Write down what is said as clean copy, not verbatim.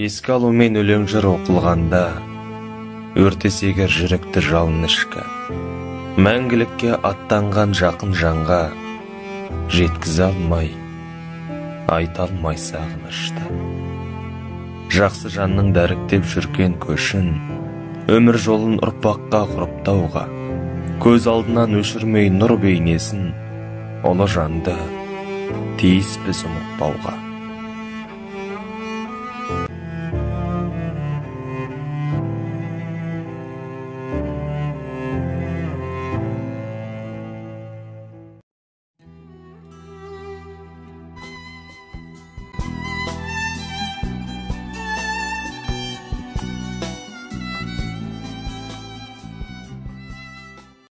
Еске алумен өлең жыр оқылғанда, өртесе егер жүректі жалын ішкі, мәңгілікке аттанған жақын жанға жеткізе алмай, айта алмай сағынышты. Жақсы жанның дәріптеп жүрген көшін, өмір жолын ұрпаққа ғұрыптауға, көз алдынан өшірмей нұр бейнесін, ұлы жанды тиіспіз ұмытпауға.